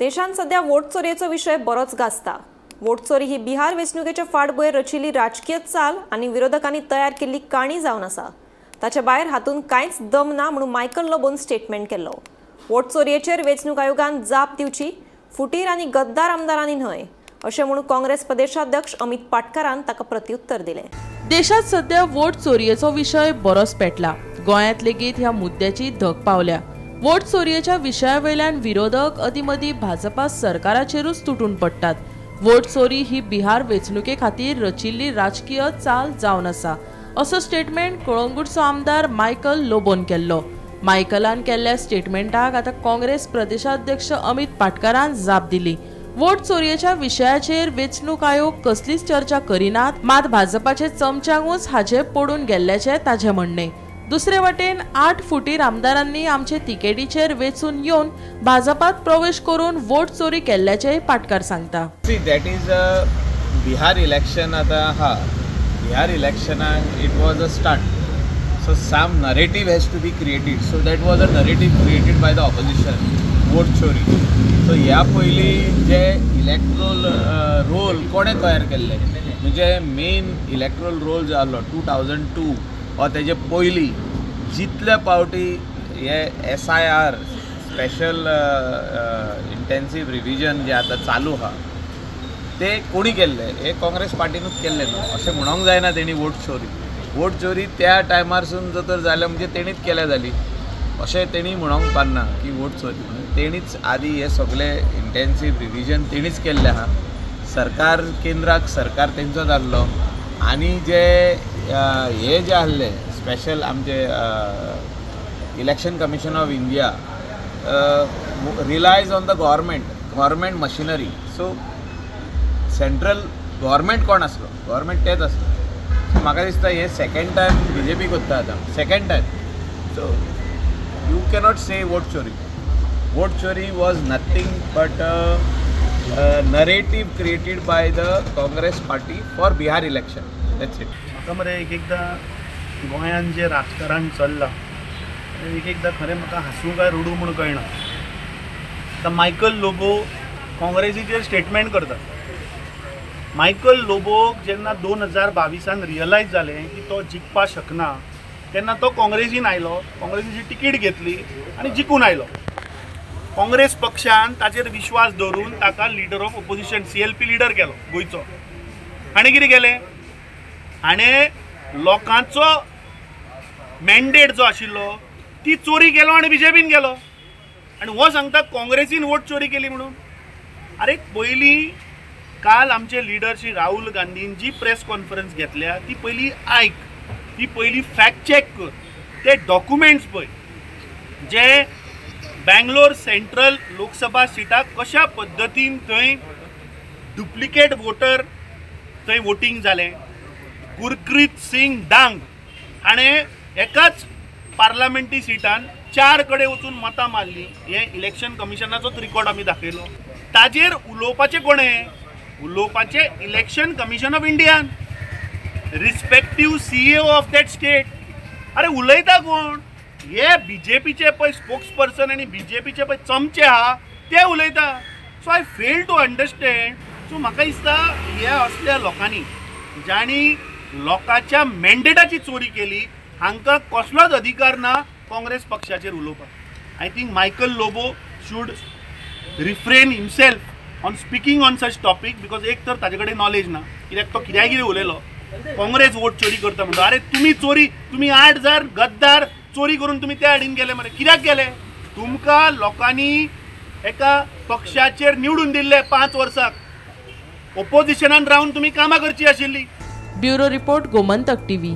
देशांत सध्या वोट चोरयेचो विशय बरोच गाजता। वोट चोरी ही बिहार वेंचणुकेच्या फाटभुंयेर रचिल्ली राजकीय चाल आनी विरोधकांनी तयार केल्ली काणी जावन आसा। ताचे भायर हातूंत कांयच दम ना म्हणून मायकल लोबोन स्टेटमेंट केल्लो। वोट चोरयेचेर वेंचणूक आयोगान जाप दिवची, फुटीर आनी गद्दार आमदारांनी न्हय, अशें म्हणून काँग्रेस प्रदेशाध्यक्ष अमित पाटकारान ताका प्रत्युत्तर दिलें। देशांत सध्या वोट चोरयेचो विशय बरोच पेटला। गोंयांत लेगीत ह्या मुद्द्याची धग पावल्या। वोट चोरयेच्या विशयावेल्यान विरोधक अदीमदी भाजपा सरकाराचेरूच तुटून पडटात। वोट चोरी ही बिहार वेंचणुके खातीर रचिल्ली राजकीय चाल जावन आसा, असो स्टेटमेंट कळंगूटचो आमदार मायकल लोबोन केल्लो। मायकलान केल्ल्या स्टेटमेंटाक आतां काँग्रेस प्रदेशाध्यक्ष अमित पाटकारान जाप दिली। वोट चोरयेच्या विशयाचेर वेंचणूक आयोग कसलीच चर्चा करिनात, मात भाजपाचे चमच्यांकूच हाचे पडून गेल्ल्याचें ताचें म्हणणें। दुसरे वटेन 8 फुटीर आमदारांनी आमचे तिकेटीचेर वेंचून येवन भाजपात प्रवेश करून वोट चोरी केल्ल्याचें पाटकार सांगता। See, that is a Bihar election. आतां हा Bihar इलेक्शनाक it was a stunt. So some narrative has to be created. So that was a narrative created by the opposition, vote चोरी। सो ह्या पयलीं जे इलेक्ट्रोल रोल कोणें तयार केल्ले, म्हणजे मेन इलेक्ट्रोल रोल जो आहलो 2002 वा तेजे पयलीं जितले पावटी हे SIR special intensive revision जे आतां चालू आहा ते कोणी केल्ले, हे काँग्रेस पार्टीनूच केल्ले न्हू, अशें म्हणोंक जायना तेणी वोट चोरी। वोट चोरी त्या टायमारसून जर तर जाल्या म्हणजे तेणीच केल्या जाली, अशें तेणी म्हणोंक पारना की वोट चोरी म्हणून। तेणीच आदी हे सगळे इंटेन्सीव रिविजन तेणीच केल्लें आहा। सरकार केंद्राक सरकार तेंचोच आहलो आनी जे हे जे आहले स्पेशल आमचे Election Commission of India relies on the government machinery. So central government कोण आसलो, गव्हर्मेंट तेच आसलो। सो म्हाका दिसता हे सेकेंड टायम बीजेपी करता आतां, second time. So you cannot say vote चोरी। वोट चोरी was nothing but narrative created by the Congress party for Bihar election. That's it. म्हाका मरे एक एकदां गोंयांत जें राजकारण चल्लां एक एकदां खरें म्हाका हांसूं काय रडूं म्हूण कळना। आतां मायकल लोबो काँग्रेसीचेर स्टेटमेंट करता। मायकल लोबोक जेन्ना 2022 रियलायज जालें की तो जिखपाक शकना, तेन्ना तो काँग्रेसीन आयलो, काँग्रेसीची तिकीट घेतली आनी जिखून आयलो। काँग्रेस पक्षान ताचेर विश्वास दवरून ताका leader of opposition CLP leader केलो गोंयचो। हाणें कितें केलें, हाणें लोकांचो मॅन्डेट जो आशिल्लो ती चोरी केलो आनी बीजेपीन गेलो। आनी हो सांगता काँग्रेसीन वोट चोरी केली म्हणून। अरे पयलीं काल आमचे लिडर श्री राहुल गांधीन जी प्रेस कॉन्फरन्स घेतल्या ती पयलीं आयक, ती पयलीं फॅक्ट चॅक कर, ते डॉक्युमेंट्स पळय जे बेंगलोर सेंट्रल लोकसभा सिटाक कशा पद्दतीन थंय डुप्लिकेट वोटर थंय वोटींग जालें। गुरप्रीत सिंग डांग हाणें एकाच पार्लमेंटरी सिटान 4 कडेन वचून मतां मारलीं, हें इलेक्शन कमिशनाचोच रिकॉर्ड आमी दाखयलो। ताजेर उलोवपाचें कोणें, उलोवपाचें इलेक्शन कमिशन ऑफ इंडियान, respective CEO of that state. अरे उलयता कोण, हे बीजेपीचे पळय स्पोक्स पर्सन आनी बीजेपीचे पळय चमचे आहा ते उलयता। So I fail to understand. So म्हाका दिसता ह्या असल्या लोकांनी जांणी लोकांच्या मॅन्डेटाची चोरी केली हांकां कसलोच अधिकार ना काँग्रेस पक्षाचेर उलोवपाक। I think Michael Lobo should refrain himself on speaking on such topic, because एक तर ताजे कडेन नॉलेज ना, कित्याक तो कित्याक कितें उलयलो काँग्रेस वोट चोरी करता म्हणटा। अरे तुमी चोरी, तुमी 8,000 गद्दार चोरी करून तुमी त्या हाडीन गेले मरे, कित्याक गेले? तुमकां लोकांनी एका पक्षाचेर निवडून दिल्ले 5 वर्साक, ओपोजिशनान रावन तुमी कामां करची आशिल्ली। Bureau report, Gomantak TV.